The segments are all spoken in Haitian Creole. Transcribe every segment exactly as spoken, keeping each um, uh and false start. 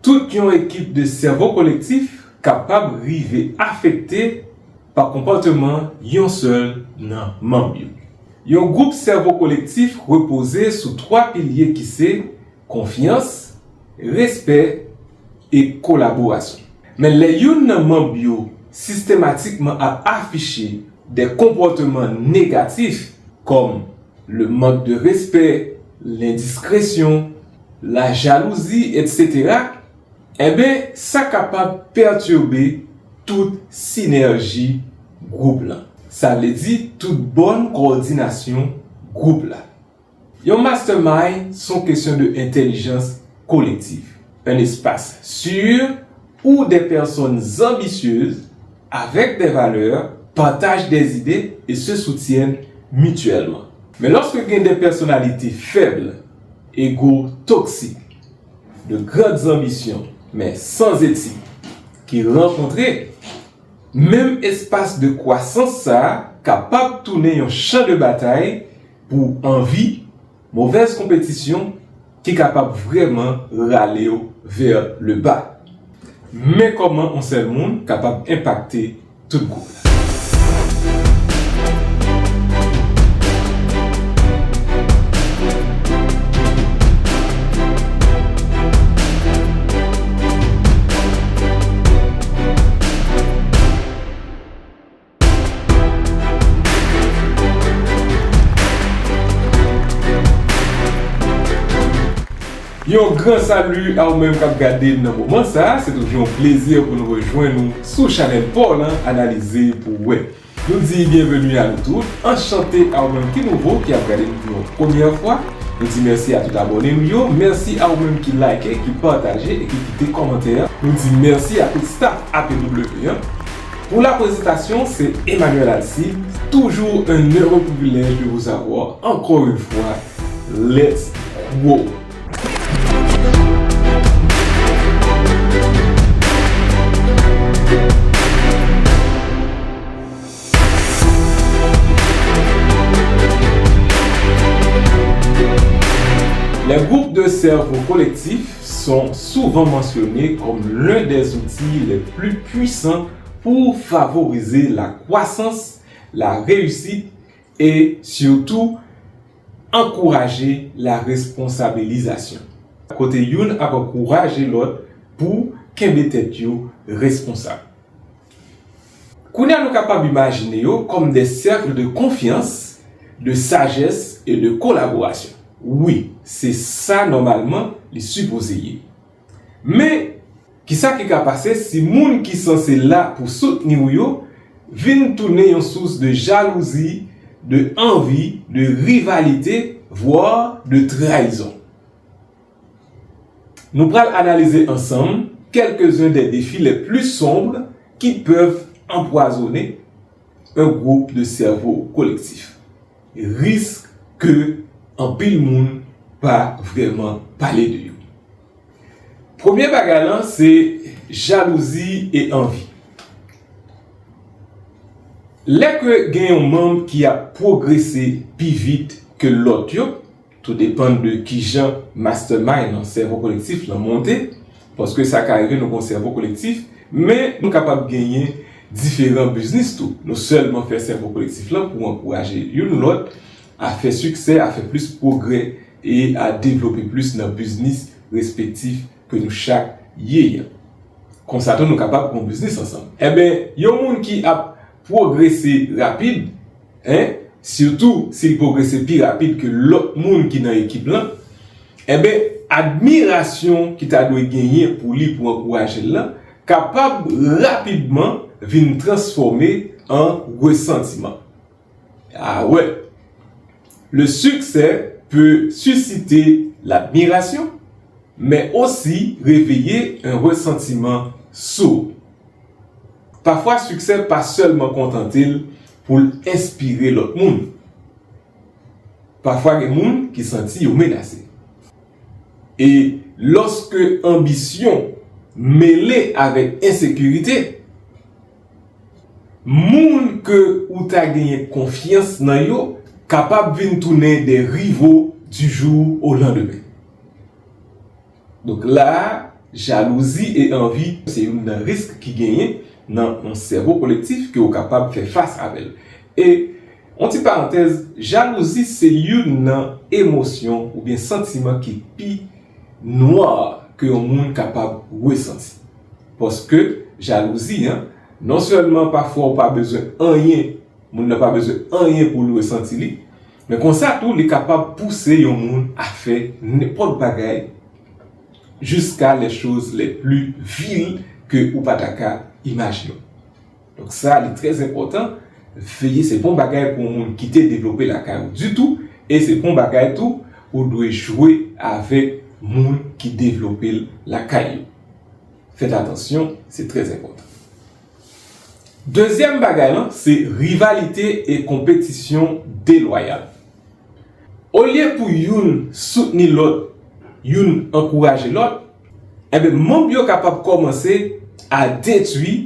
Tout yon ekip de sèvo kolektif kapab rive afekte pa konpòteman yon sèl nan manm yo. Yon gwoup sèvo kolektif repoze sou twa pilye ki se konfyans, respè e kolaborasyon. Men lè youn nan manm yo sistematikman ap afiche de konpòteman negatif, kòm le manque de respect, l'indiscrétion, la jalousie, et cetera, enben, sa kapab pètibe tout sinèji gwoup lan. Sa vle di tout bòn kowòdinasyon gwoup la. Yon mastermind se yon kesyon de entèlijans kolektif, un espace sûr où des personnes ambitieuses, avec des valeurs, partagent des idées et se soutiennent mutuellement. Men lòske gen de pèsonalite fèb, ego toksik, de grandes ambitions, men sans éthique, ki rankontre, menm espas de kwasans sa a kapab tounen yon chan de batay pou anvi, movèz konpetisyon ki kapab vrèman rale w vers le bas. Men kòman yon sèl moun kapab enpakte tout gwoup la. Yon gran sali a ou menm k ap gade n nan moman sa a. Se toujou yon plezi pou nou rejwenn ou sou chanèl pa w lan, Analize pou w wè. Nou di byenveni a nou tout. Anchante a ou menm ki nouvo, ki ap gade n pou yon premyè fwa. Nou di mèsi a tout abòne nou yo. Mèsi a ou menm ki like, ki pataje e ki kite kòmantè. Nou di mèsi a tout staff A P W an. Pour la présentation, c'est Emmanuel Alcide. Toujours un heureux privilège de vous avoir encore une fois. Let's go! Les groupes de cerveau collectif sont souvent mentionnés comme l'un des outils les plus puissants pour favoriser la croissance, la réussite et surtout ankouraje la responsabilizasyon. Kote youn ap ankouraje lòt pou kenbe tèt yo responsab. Kounye a nou kapab imajine yo kòm de cercle de confiance, de sagesse et de collaboration. Wi, se sa nòmalman li sipoze ye. Men, kisa ki ka pase si moun ki sanse la pou soutni w yo vin tounen yon sous de jalouzi, de anvi, de rivalite, vwa de trayizon? Nou pral analize ansanm quelques-uns des défis les plus sombres qui peuvent empoisonner un groupe de cerveau collectif. Risk ke anpil moun pa vrèman pale de yo. Premye bagay lan se jalouzi e anvi. Lè ke gen yon manm ki ap pwogrese pi vit ke lòt yo, tou depann de kijan mastermind lan, sèvo kolektif lan monte, paske sa ka rive nou gen yon sèvo kolektif, men nou kapab genyen diferan biznis tou. Nou sèlman fè sèvo kolektif lan pou ankouraje youn lòt a fè siksè, a fè plis pwogrè e a devlope plis nan biznis respektif ke nou chak ye an. Konsa tou nou kapab gen yon biznis ansanm. Enben, yon moun ki ap pwogrese rapid, en, sitou si l pwogrese pi rapid ke lòt moun ki nan ekip lan, enben, admirasyon ki ta dwe genyen pou li pou ankouraje l lan kapab rapidman vin transfòme an resantiman. Ah ouais. Le succès peut susciter l'admiration, mais aussi réveiller un ressentiment sourd. Pafwa, siksè pa sèlman kontante l pou l enspire lòt moun. Pafwa, gen moun ki santi yo menase. E lòske anbisyon mele avèk ensekirite, moun ke ou ta genyen konfyans nan yo kapab vin tounen de rivaux du jour au lendemain. Donk la a, Jalouzi e anvi se youn nan risk ki genyen nan yon sèvo kolektif ke w kapab fè fas avè l. E, yon ti parantèz, jalouzi se youn nan emosyon oubyen santiman ki pi nwa ke yon moun kapab resanti. Paske jalouzi an, non sèlman pafwa ou pa bezwen anyen, moun nan pa bezwen anyen pou l resanti li, men konsa tou li kapab pouse yon moun a fè nenpòt bagay jusqu'à les choses les plus viles ke ou pa ta ka imajine. Donk sa, li trè enpòtan, veye se pa yon bagay pou yon moun kite devlope lakay ou ditou, e se pa yon bagay tou ou dwe jwe avèk moun ki devlope l lakay yo. Fèt atansyon, se trè enpòtan. Dezyèm bagay lan, se rivalite e konpetisyon delwayal. Olye pou youn soutni lòt, youn ankouraje lòt, enben, manm yo kapab kòmanse a detwi,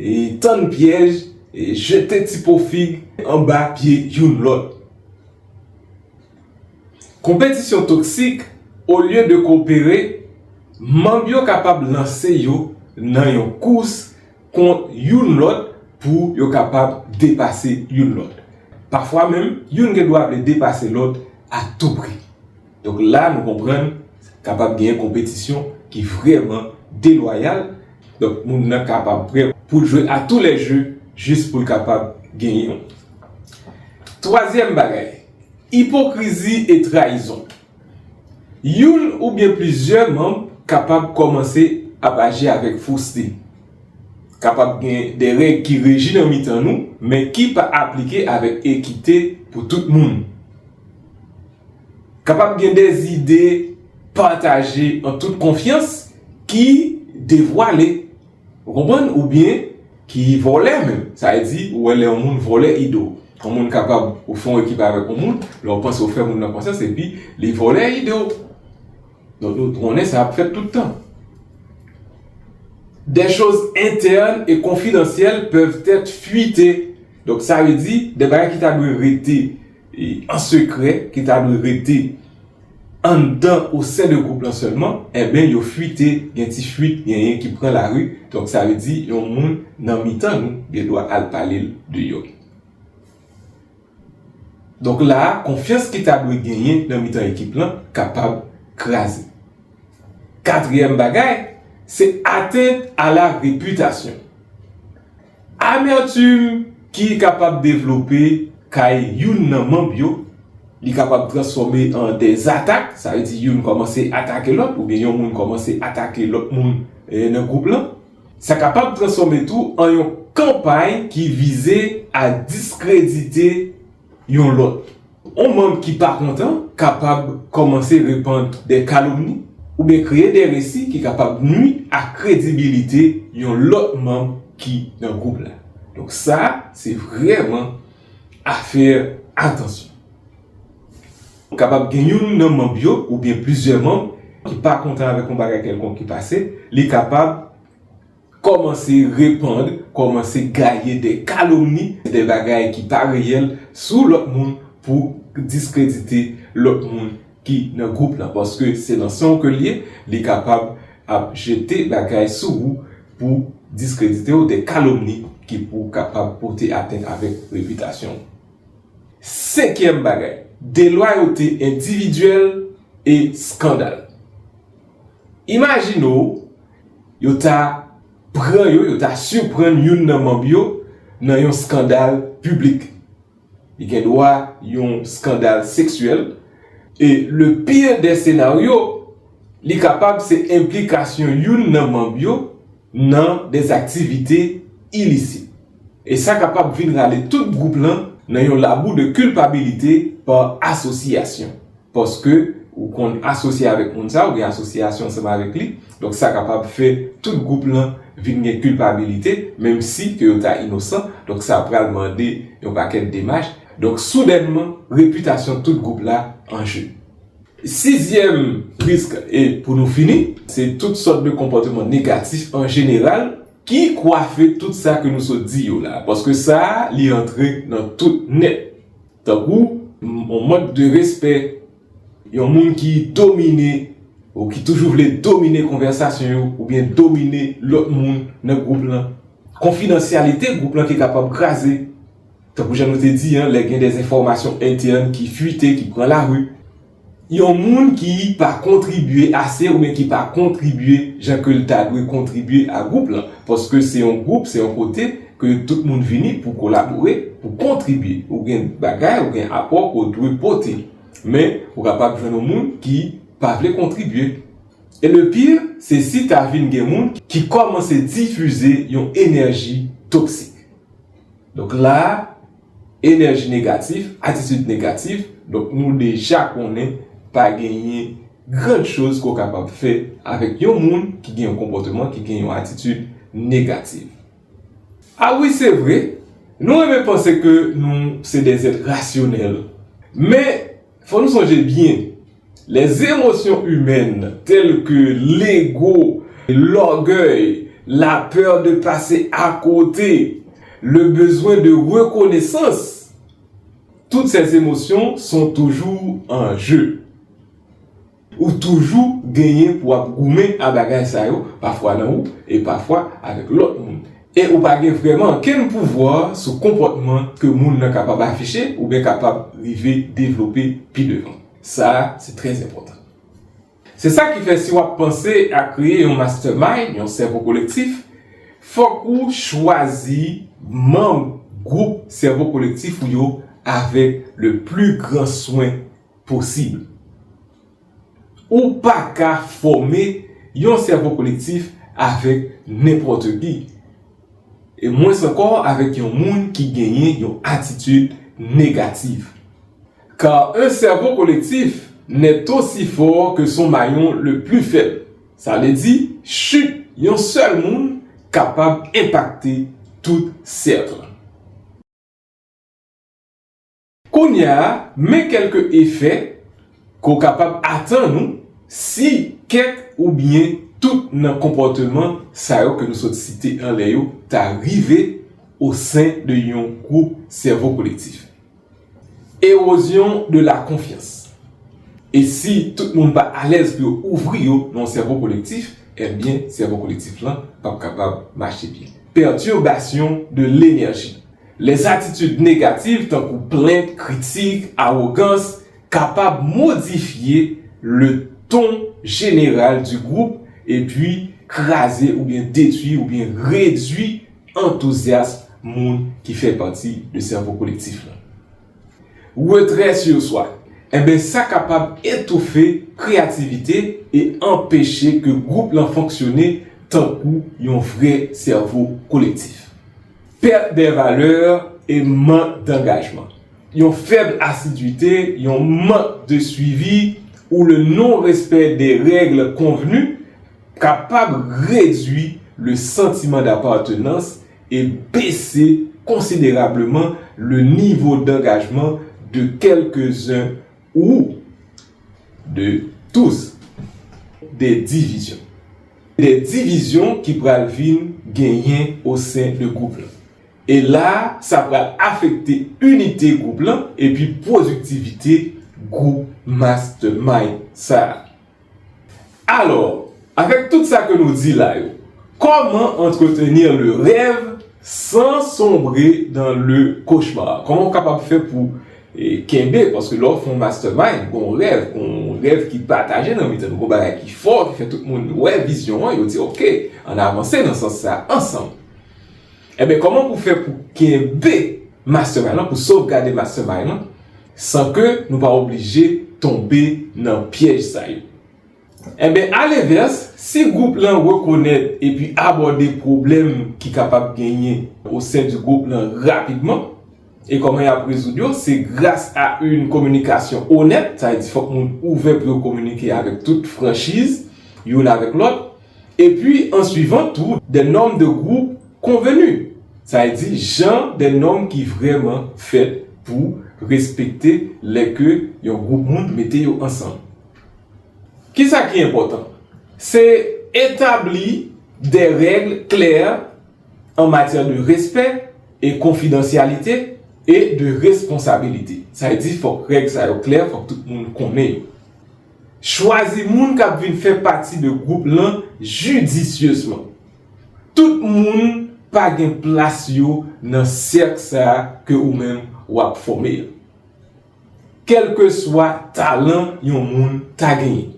e, tann pyèj, e, jete ti po fig anba pye youn lòt. Konpetisyon toksik, olye de koopere, manm yo kapab lanse yo nan yon kous kont youn lòt pou yo kapab depase youn lòt. Pafwa menm, youn gen dwa vle depase lòt a tou pri. Donk la, nou konprann kapab genyen konpetisyon ki vrèman delwayal. Donk, moun nan kapab prè pou l jwe a tou lè je jis pou l kapab genyen yon. Twazyèm bagay, ipokrizi e trayizon. Youn oubyen plizyè manm kapab kòmanse ap aji avèk foste. Kapab gen de règ ki reji nan mitan nou, men ki pa aplike avèk ekite pou tout moun. Kapab gen de zide pataje an tout konfyans ki devwale, ou konprann, oubyen ki vòlè menm. Sa vle di, ou wè lè yon moun vòlè ide w. Yon moun kapab, ou fè yon ekip avèk yon moun, lè w panse w fè moun nan konfyans, epi li vòlè ide w. Donk, nou konnen sa ap fèt tout tan. Des choses internes et confidentielles peuvent être fuitées. Donk, sa vle di, de bagay ki ta dwe rete, e, an sekrè, ki ta dwe rete anndan, o sen de gwoup lan sèlman, enben, yo fuite, gen ti fuit, genyen ki pran lari. Donk, sa vle di, yon moun nan mitan nou, gen dwa al pale l deyò. Donk la a, konfyans ki ta dwe genyen nan mitan ekip lan kapab kraze. Katriyèm bagay, se atteinte à la réputation. Amètim ki kapab devlope kay youn nan manm yo, li kapab transfòme an de zatak, sa vle di youn kòmanse atake lòt, oubyen yon moun kòmanse atake lòt moun, eh, nan gwoup lan. Sa kapab transfòme tou an yon kanpay ki vize a diskredite yon lòt. Yon manm ki pa kontan kapab kòmanse repann de kalomni oubyen kreye de resi ki kapab nwi a kredibilite yon lòt manm ki nan gwoup la. Donk sa, se vrèman a fè atansyon. Kapab gen youn nan manm yo oubyen plizyè manm ki pa kontan avèk yon bagay kèlkonk ki pase, li kapab kòmanse repann, kòmanse gaye de kalomni, de bagay ki pa reyèl sou lòt moun pou diskredite lòt moun ki nan gwoup lan. Paske se nan san w ke l ye, li kapab ap jete bagay sou ou pou diskredite w, de kalomni ki pou kapab pote atent avèk repitasyon w. Senkyèm bagay, delwayote endividyèl e eskandal. Imajine w, yo ta pran yo, yo ta siprann youn nan manm yo nan yon eskandal piblik. Li gen dwa yon eskandal seksyèl. E le pire des scénarios, li kapab se enplikasyon youn nan manm yo nan de aktivite ilisit. E sa kapab vin rale tout gwoup lan nan yon labou de kilpabilite pa asosyasyon. Paske ou konn asosye avèk moun sa, ou gen asosyasyon ansanm avèk li. Donk sa kapab fè tout gwoup lan vin gen kilpabilite, menm si ke yo ta inosan. Donk sa pral mande yon pakèt demach. Donk soudènman, repitasyon tout gwoup la an je. Sizyèm risk, e pou nou fini, se tout sòt de konpòteman negatif an jeneral ki kwafe tout sa ke nou sot di yo la. Paske sa a, li antre nan tout nèt. Tankou, m-, yon mank de respè, yon moun ki domine ou ki toujou vle domine konvèsasyon yo, oubyen domine lòt moun nan gwoup lan. Konfidansyalite gwoup lan ki kapab kraze. Tankou jan nou te di, an, lè gen de enfòmasyon entèn ki fwite, ki pran lari. Yon moun ki pa kontribye ase oubyen ki pa kontribye jan ke l ta dwe kontribye a gwoup lan. Paske se yon gwoup, se yon kote ke tout moun vini pou kolabore, pou kontribye. Ou gen bagay, ou gen apò ke w dwe pote. Men, ou kapab jwenn yon moun ki pa vle kontribye. E le pire, se si ta vin gen moun ki kòmanse difize yon enèji toksik. Donk la, enèji negatif, atitid negatif, donk nou deja konnen pa genyen gran choz ke w kapab fè avèk yon moun ki gen yon konpòteman, ki gen yon atitid negatif. A wi, se vre, nou renmen panse ke nou se de zèt rasyonèl. Men, fò nou sonje byen, les émotions humaines telles que l'ego, l'orgueil, la peur de passer à côté, le besoin de reconnaissance, toutes ces émotions sont toujours en jeu. Ou toujou genyen pou w ap goumen a bagay sa yo, pafwa nan ou e pafwa avèk lòt moun. E ou pa gen vrèman ankenn pouvwa sou konpòtman ke moun nan kapab afiche oubyen kapab rive devlope pi devan. Sa a, se trè enpòtan. Se sa ki fè si w ap panse a kreye yon mastermind, yon sèvo kolektif, fòk ou chwazi manm gwoup sèvo kolektif ou yo avèk le pli gran swen posib. Ou pa ka fòme yon sèvo kolektif avèk nenpòt ki. E mwens ankò avèk yon moun ki genyen yon atitid negatif. Car un cerveau collectif n'est aussi fort que son maillon le plus faible. Sa vle di, chit yon sèl moun kapab enpakte tout sèk lan. Kounye a, men kèlke efè ke w kapab atann ou si kèk oubyen tout nan konpòteman sa yo ke nou sot site anlè yo ta rive o sen de yon gwoup sèvo kolektif. Érosion de la confiance. E si tout moun pa alèz pou yo ouvri yo nan yon sèvo kolektif, ebyen, sèvo kolektif lan p ap kapab mache byen. Perturbation de l'énergie. Les attitudes négatives, tankou plent, kritik, awogans, kapab modifye le ton jeneral du gwoup epi kraze oubyen detwi oubyen redwi antouzyasm moun ki fè pati de sèvo kolektif lan. Retrait sur soi. Enben, sa kapab etoufe kreyativite e anpeche ke gwoup lan fonksyone tankou yon vrè sèvo kolektif. Perte des valeurs et manque d'engagement. Yon fèb asidite, yon mank de swivi ou le non-respect des règles convenues kapab redwi le sentiment d'appartenance et baisser considérablement le niveau d'engagement de quelques-uns ou de tous. Des divisions. Des divisions ki pral vin genyen o sen de gwoup lan. E la, sa pral afekte inite gwoup lan epi pwodiktivite gwoup mastermind sa a. Alò, avèk tout sa ke nou di la yo, comment entretenir le rêve sans sombrer dans le cauchemar? Kòman w kapab fè pou e, kenbe, paske lè w fè yon mastermind, gen yon rèv, gen yon rèv ki pataje nan mitan nou, gen yon bagay ki fò, ki fè tout moun wè vizyon an, yo di, "Oke, ann avanse nan sans sa a ansanm." Ebyen, kòman pou fè pou kenbe mastermind lan, pou sovgade mastermind lan, san ke nou pa oblije tonbe nan pyèj sa yo? Enben, alevès, si gwoup lan rekonèt epi abòde pwoblèm ki kapab genyen o sen di gwoup lan rapidman, e kòman y ap rezoud yo, se gras a yon kominikasyon onèt, sa vle di fòk moun ouvè pou yo kominike avèk tout franchiz, youn avèk lòt, epi an swivan tou de nòm de gwoup konveni, sa vle di jan de nòm ki vrèman fèt pou respekte lè ke yon gwoup moun mete yo ansanm. Kisa ki enpòtan? Se etabli de règ klè an matyè de respè e konfidansyalite e de responsabilite. Sa vle di, fòk règ sa yo klè, fòk tout moun konnen yo. Chwazi moun k ap vin fè pati de gwoup lan jidisyezman. Tout moun pa gen plas yo nan sèk sa a ke ou menm w ap fòme a. Kèlkeswa talan yon moun ta genyen.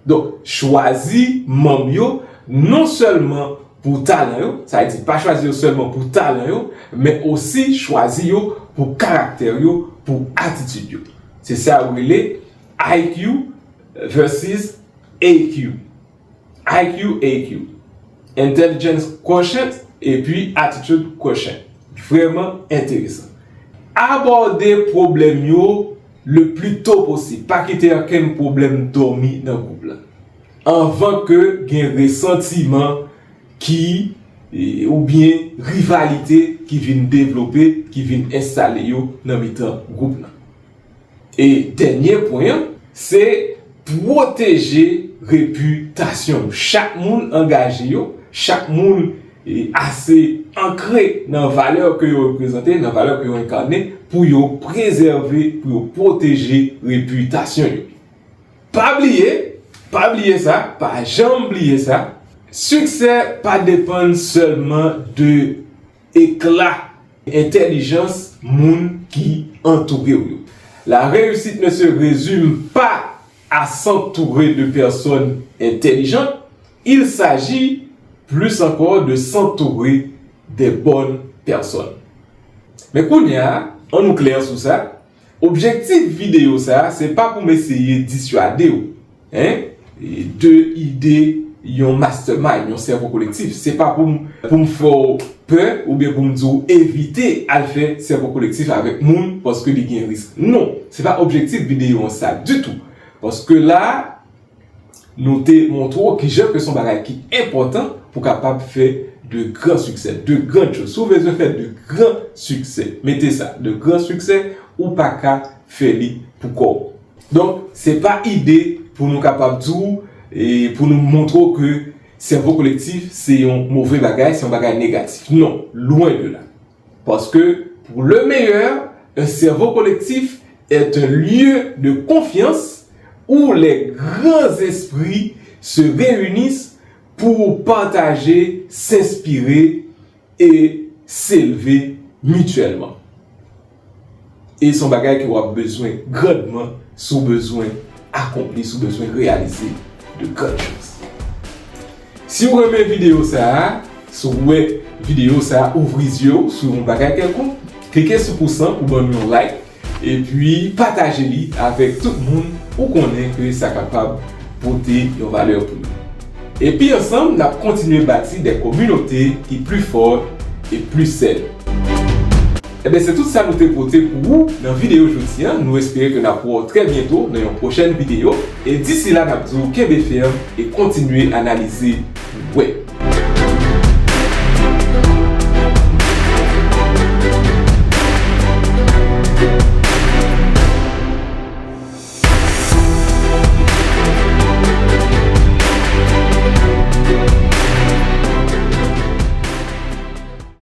Donk, chwazi manm yo non sèlman pou talan yo, sa vle di pa chwazi yo sèlman pou talan yo, men osi chwazi yo pou karaktè yo, pou atitid yo. Se sa yo rele I Q versus A Q. I Q, A Q. Intelligence quotient epi attitude quotient. Vrèman enteresan. Abòde pwoblèm yo le pli to posib. Pa kite okenn pwoblèm dòmi nan gwoup la. Anvan ke gen resantiman ki, e, oubyen rivalite ki vin devlope, ki vin enstale yo nan mitan gwoup lan. E dènye pwen an, se pwoteje repitasyon w. Chak moun angaje yo, chak moun, e, ase ankre nan valè ke yo reprezante, nan valè ke yo enkane, pou yo prezève, pou yo pwoteje repitasyon yo. Pa bliye, pa bliye sa, pa janm bliye sa, siksè pa depann sèlman de ekla entèlijans moun ki antoure w yo. La réussite ne se résume pas à s'entourer de personnes intelligentes, il s'agit plus encore de s'entourer des bonnes personnes. Men kounye a, ann nou klè sou sa, objektif videyo sa a, se pa pou m eseye diswade w, en, de ide yon mastermind, yon sèvo kolektif. Se pa pou m, pou m fè w pè oubyen pou m di w evite al fè sèvo kolektif avèk moun paske li gen risk. Non, se pa objektif videyo an sa ditou. Paske la, nou te montre w kijan ke se yon bagay ki enpòtan pou kapab fè de gran siksè, de gran choz. Si w bezwen fè de gran siksè, mete sa, de gran siksè, ou pa ka fè li pou kò w. Donk, se pa ide pou nou kapab di w, e pou nou montre w ke sèvo kolektif se yon move bagay, se yon bagay negatif. Non, lwen de la. Parce que, pour le meilleur, un cerveau collectif est un lieu de confiance où les grands esprits se réunissent pour partager, s'inspirer et s'élever mutuellement. E se yon bagay ke w ap bezwen grandman si w bezwen akonpli, si w bezwen reyalize de grann choz. Si w renmen videyo sa a, si w wè videyo sa a ouvri zye w sou yon bagay kèlkonk, klike sou pous lan pou ban m yon like, epi pataje li avèk tout moun ou konnen ke sa kapab pote yon valè pou yo. Epi ansanm, n ap kontinye bati de kominote ki pli fò e pli sèn. Ebyen, se tout sa nou te pote pou ou nan videyo jodi a. Nou espere ke n ap wè w trè byento nan yon pwochèn videyo. E disi la, n ap di w kenbe fèm e kontinye analize pou w wè.